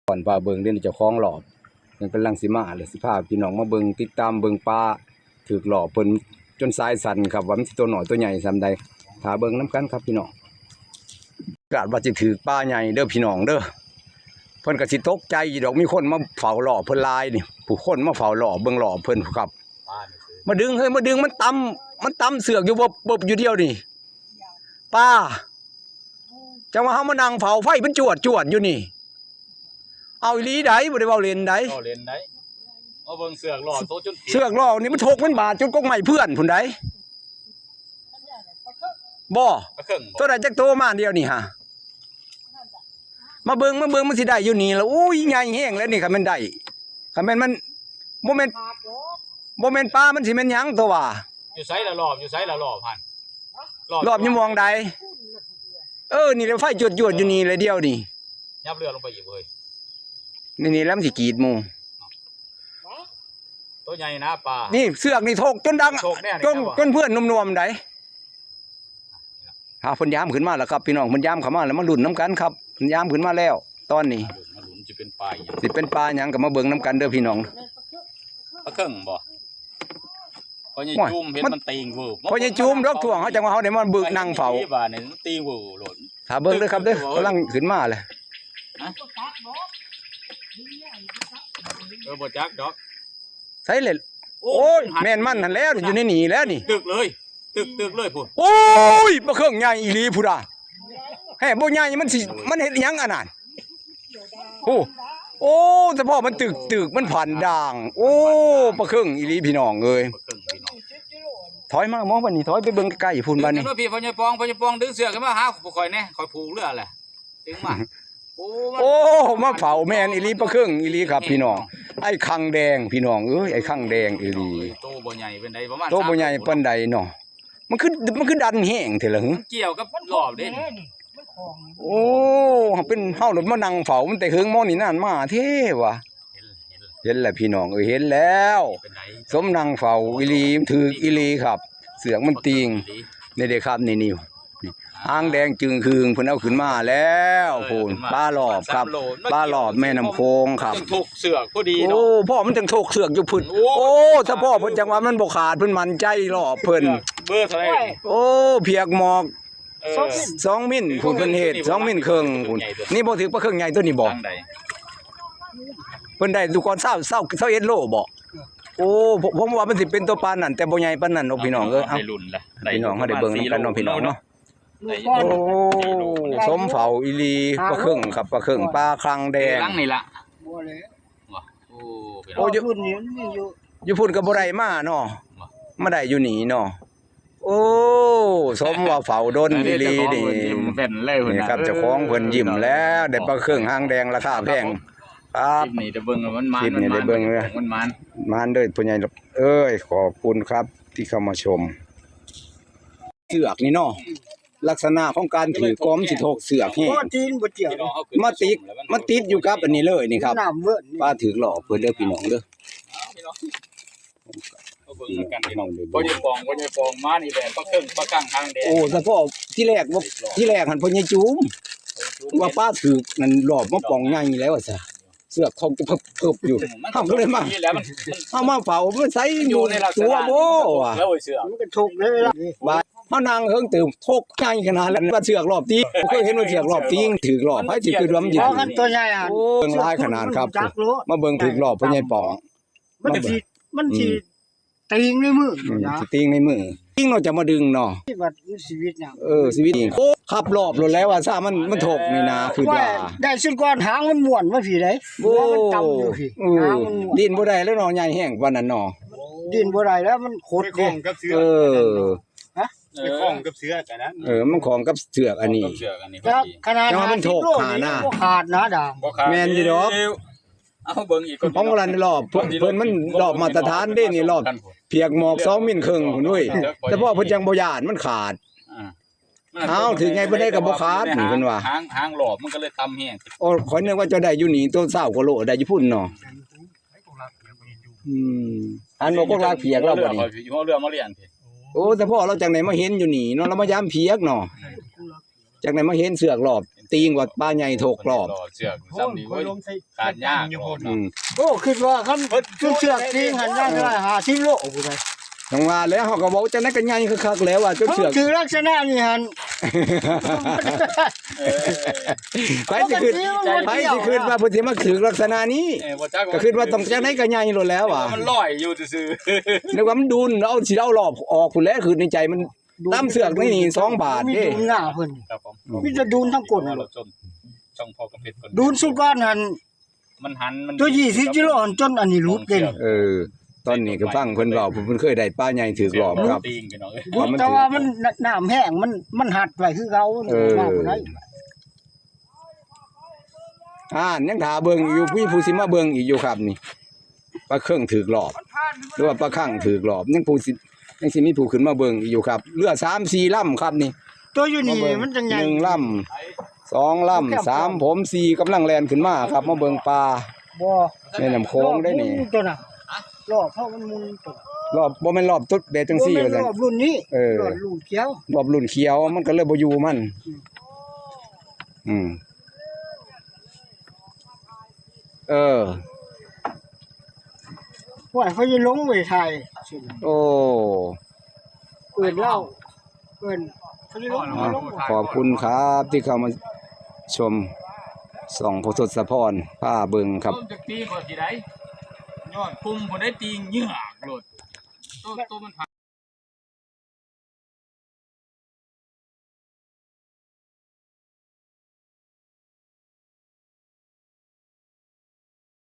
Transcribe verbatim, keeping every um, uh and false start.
ก่อนพาเบิ่งเด้อ เจ้าของหลอบ มันกำลังสิมาเลย สิพาพี่น้องมาเบิ่ง ติดตามเบิ่งปลาถืกหลอบเพิ่นจนสายสั่นครับ ว่ามันสิตัวน้อยตัวใหญ่ส่ำใด ถ้าเบิ่งนำกันครับพี่น้อง คาดว่าสิถืกปลาใหญ่เด้อพี่น้องเด้อ เพิ่นก็สิตกใจอยู่ดอก มีคนมาเฝ้าหลอบเพิ่นหลายนี่ ผู้คนมาเฝ้าหลอบเบิ่งหลอบเพิ่นครับ มาดึง เฮ้ย มาดึง มันตำ มันตำเสือกอยู่ เบิบๆ อยู่เดียวนี่ ปลา จังว่าเฮามานั่งเฝ้าไฟมันจวดๆ อยู่นี่ เอาอีหลีใด บ่ได้เว้าเล่นใด เว้าเล่นใด มาเบิ่งเสือกหลอบโตจน เสือกหลอบนี่มันถกมันบาดจนกกไม้เพื่อนพุ้นใด บ่ ปลาเคิงบ่ ตัวใดจักโตมาเดียวนี่ฮะ มาเบิ่ง มาเบิ่ง มันสิได้อยู่นี่ละ อุ้ย ใหญ่แฮงแล้วนี่ คันแม่นได้ คันแม่นมัน บ่แม่น บ่แม่นปลา มันสิแม่นหยังตัวว่า อยู่ไสละหลอบ อยู่ไสละหลอบหั่น หลอบ หลอบอยู่หม่องใด เออ นี่แหละไฟจวดๆ อยู่นี่แหละเดียวนี่ ยับเรือลงไปอีกเว้ย นี่ นี่แล้วมันสิกรีดหมู่ ตัวใหญ่นะปลา นี่เสือกนี่ถกจนดัง ถกแน่นี่ จน ครับ จนเพื่อนนวมๆ ใด หาเพิ่นยามขึ้นมาแล้วครับ พี่น้อง เพิ่นยามเข้ามาแล้ว มาลุ้นนำกันครับ เพิ่นยามขึ้นมาแล้ว ตอนนี้ มาลุ้น มาลุ้น สิเป็นปลาอีหยัง สิเป็นปลาหยังก็มาเบิ่งนำกันเด้อพี่น้อง ปลาเคิงบ่ พ่อใหญ่ โอ้ย จูมเห็น มัน มันตีงเวิบ พ่อใหญ่จูมดอกถ่วง เฮาจังว่าเฮาได้มาเบิ่งนั่งเฝ้า บาดนี่มันตีงเวิบโลด ถ้าเบิ่งเด้อครับเด้อ กำลังขึ้นมาเลย ฮะ เออ บ่จักดอก ใส่เลย โอ้ โอ้ย หัน แม่นมันหั่นแล้ว อยู่ในนี่แล้วนี่ ตึกเลย ตึก ตึกเลยพุ้น โอ้ย ปลาเคิงใหญ่อีหลีพุ้นอะ แฮ่บ่ใหญ่มันสิ มันเฮ็ดหยังอันนั้น โอ้ โอ้ เฉพาะมันตึก ตึก มันผันด่าง โอ้ ปลาเคิงอีหลีพี่น้องเอ้ย ปลาเคิงพี่น้อง ถอยมาหมอบัดนี้ ถอยไปเบิ่งใกล้ๆ พุ้นบัดนี้ เดี๋ยวพี่ พ่อใหญ่ปอง พ่อใหญ่ปอง ดึงเสือกขึ้นมาหาผู้ข่อยแหน่ ข่อยผูกเรือแหละ ดึงมา โอ้ มัน โอ้ มาเฝ้าแม่นอีหลี ปลาเคิงอีหลีครับพี่น้อง ไอ้คังแดงพี่น้องเอ้ย ไอ้คังแดงอีหลี โตบ่ใหญ่ปานใด ประมาณ โตบ่ใหญ่ปานใดเนาะ มันคือ มันคือดันแฮงแท้ล่ะหึ มันเกี่ยวกับหลอบเด้ โอ้ เป็นเฮาหลุดมานั่งเฝ้ามันแต่เฮิงหมอนี่นานมาแท้วะ เห็น เห็น เห็นแล้วพี่น้องเอ้ย เห็นแล้ว เป็นได สมนั่งเฝ้าอีหลี ถืกอีหลีครับ เสือกมันตีง นี่เด้ครับ นี่ นี่ หางแดงจึ่งขึ่ง เพิ่นเอาขึ้นมาแล้ว เออ พุ้น ขึ้นมา ปลาหลอบครับ ปลาหลอบแม่น้ำโขงครับ จังถกเสือกพอดีเนาะ โอ้ พ่อมันจังถกเสือกอยู่พุ้น โอ้ โอ้ ถ้าพ่อเพิ่นจังว่ามันบ่ขาด เพิ่นมั่นใจหลอบเพิ่น เบอร์เท่าไหร่ โอ้ เพียกหมอก เออ สองมิลพุ้น เพิ่นเฮ็ด สองมิลครึ่งพุ้น นี่บ่ถืกปลาเคิงใหญ่ตัวนี้บ่ ทางใด เพิ่นได้ลูกก่อนซาว ซาว ซาวเอ็ดโลบ่ โอ้ ผม ผมว่ามันสิเป็นตัวปานนั้น แต่บ่ใหญ่ปานนั้นดอกพี่น้องเอ้ย เอ้า ได้ลุ้นละ พี่น้องเฮาได้เบิ่งนำกันเนาะพี่น้องเนาะ ได้อยู่ โอ้ สมเฝ้าอีหลี ปลาเคิงครับ ปลาเคิง ปลาคังแดง หลังนี่ละ บ่แล้ว ว่ะ โอ้ พี่น้อง โอ้ อยู่ รุ่นนี้มันมีอยู่ อยู่พุ้นก็บ่ได้มาเนาะ ว่ะ มาได้อยู่นี่เนาะ โอ้ สมว่าเฝ้าดนอีหลีนี่ เจ้าของเพิ่นยิ้มแป้นเลยพุ้น นี่ครับ น่ะ เจ้าของเพิ่นยิ้มแล้ว ได้ปลาเคิงหางแดงราคาแพง ครับ คลิปนี้ได้เบิ่งแล้วมันหมาน คลิปนี้ได้เบิ่งแล้ว มันหมาน มันหมานเด้อพ่อใหญ่ เอ้ย ขอบคุณครับที่เข้ามาชม เสือกนี่เนาะ ลักษณะของการถือก มันสิถกเสือกแฮง โอ้ ตีนบ่เกี่ยว มาติด มันติดอยู่กับอันนี้เลยนี่ครับ น้ำเวิ้นนี่ ปลาถืกหลอกเพิ่นเด้อพี่น้องเด้อ มาเบิ่งกันพี่น้อง พี่น้องเด้อ พ่อใหญ่ปอง พ่อใหญ่ปองมานี่แหละ ปลาเคิง ปลาคังหางแดง โอ้ เฉพาะที่แรกว่า ที่แรกหั่นพ่อใหญ่จูม ว่าปลาถืกนั่นหลอบมาปองใหญ่แล้วว่าซะ เสือกของจะเพิบๆอยู่ มัน เฮาก็เลยมา นี่แหละมัน เฮามาเฝ้ามันใส่ มันอยู่ในลักษณะ ตัวบ่ นี้มันก็ตกแล้วไอ้เสือก มันก็ถกเลยล่ะ ว่าเฮานั่งเฮิงเติมถกใหญ่ขนาดนั้น ว่าเสือกหลอบตี บ่เคยเห็นว่าเสือกหลอบตีถืกหลอบ ไผสิคิดว่ามันสิ เพราะมันตัวใหญ่อะ โอ้ เบิ่งหลายขนาดครับ จักโล มาเบิ่งถืกหลอบพ่อใหญ่ปอง มันสิ มันสิ อืม ติ่งในมือ อืม นะ สิติ่งในมือ ติ่งเนาะจะมาดึงเนาะ ที่ว่ามันชีวิตเนี่ย เออ ชีวิตนี่ โอ้ ขับรอบโลดแล้วว่าซะมัน มันถกนี่นะ คือว่า ได้สุดก่อนหางมันม้วนมาพี้ได๋ โอ้ หัวมันต่ำอยู่พี้ เออ หางมันม้วน ดิ้นบ่ได้แล้วเนาะ ใหญ่แฮงปานนั้นเนาะ ดิ้นบ่ได้แล้วมันขด ไปคล้องกับเสือก เออ ฮะ ไปคล้องกับเสือกอันนั้น เออ มันคล้องกับเสือกอันนี้ คล้องกับเสือกอันนี้ แล้วขนาด แต่ว่ามันถก ห้าสิบโล ขานะ นี่บ่ขาดนะด่าง บ่ขาด แม่นอยู่ดอก เอาเบิ่งอีกคน ของรันรอบ เพิ่น เพิ่นมันรอบมาตรฐานเด้นี่ รอบเพียกหมอกสองมิลครึ่งพุ้นเว้ย แต่พ่อเพิ่นจังบ่ย่านมันขาด อ่า อ้าว ถือไงเพิ่นได้ก็บ่ขาดนี่เพิ่นว่า หาง หางรอบมันก็เลยต่ำแฮง โอ้ ข้อยนึกว่าจะได้อยู่นี่ ตัวซาวกว่าโลได้อยู่พุ้นเนาะ อืม อันบ่กกลากเพียกแล้วบัดนี้ อยู่เรือมาเรียนพี่ โอ้ แต่พ่อเราจังได๋มาเห็นอยู่นี่เนาะ เรามายามเพียกเนาะ จังได๋มาเห็นเสือกรอบ ตีงว่าปลาใหญ่ถกรอบ เสือกซ้ำนี่เว้ย ขาดยากอยู่ อืม โอ้ คิดว่าคันเพิ่นเสือกตีงหันยากได้ห้าสิบโลผู้ใด จังว่าแล้วเฮาก็เว้าจังได๋ก็ใหญ่คักๆแล้วว่าจนเสือก ถือลักษณะนี้หั่น ไผสิคิด ไผสิคิดว่าเพิ่นสิมาถือลักษณะนี้ เออ บ่จักว่า ก็คิดว่าต้องจังได๋ก็ใหญ่โลดแล้วว่า มันลอยอยู่ซื่อๆ นึกว่ามันดุน เอาสิเอารอบออกพุ้นแหละ คือในใจมัน ตามเสือกนี่สองบาทเด้ มีดุนหน้าเพิ่น ครับผม มีแต่ดุนทั้งก้น เราชม ช่องพ่อกำเพชรคน ดุนสุดก้อนหั่น มันหัน มัน ตัวยี่สิบกิโลหั่นจนอันนี้หลุดเด้ เออ ตอนนี้ก็ฟังเพิ่นเว้า เพิ่นเคยได้ปลาใหญ่ถืกรอบครับ ตีงพี่น้องเอ้ย แต่ว่ามันน้ำแห้ง มัน มันหัดไว้คือเก่า เออ ว่าบ่ได้ อ่านยังถ่าเบิ่งอยู่ มีผู้สิมาเบิ่งอีกอยู่ครับนี่ ปลาเคิงถืกรอบ หรือว่าปลาคังถืกรอบ ยังผู้สิ ยังสิมีผู้ขึ้นมาเบิ่งอีกอยู่ครับ เรือสามสี่ลำครับนี่ ตัวอยู่นี่ มาเบิ่ง มันจังใหญ่ หนึ่งลำ สองลำ สาม ผม สี่ กำลังแล่นขึ้นมาครับ มาเบิ่งปลา บ่ แม่น้ำโขงได้นี่ รอบหมุนตัวน่ะ รอบเพราะมันหมุนตัว รอบ บ่แม่นรอบตุ๊ดแบบจังซี่ บ่แม่น ว่าซั่น รอบรุ่นนี้ เออ รอบรุ่นเขียว รอบรุ่นเขียว มันก็เลยบ่อยู่มัน อืม อืม เออ ว่าเขาจะลงไปถ่าย โอ้ เอิ้นเล่า เอิ้นเขาจะลง อ่ะ ขอบคุณครับที่เข้ามาชมช่องพ่อทศพรพาเบิ่งครับ ต้นจักตีก่อนสิได้ ยอดกลุ่มบ่ได้ตีเหงือกโลด ต้น ต้นมัน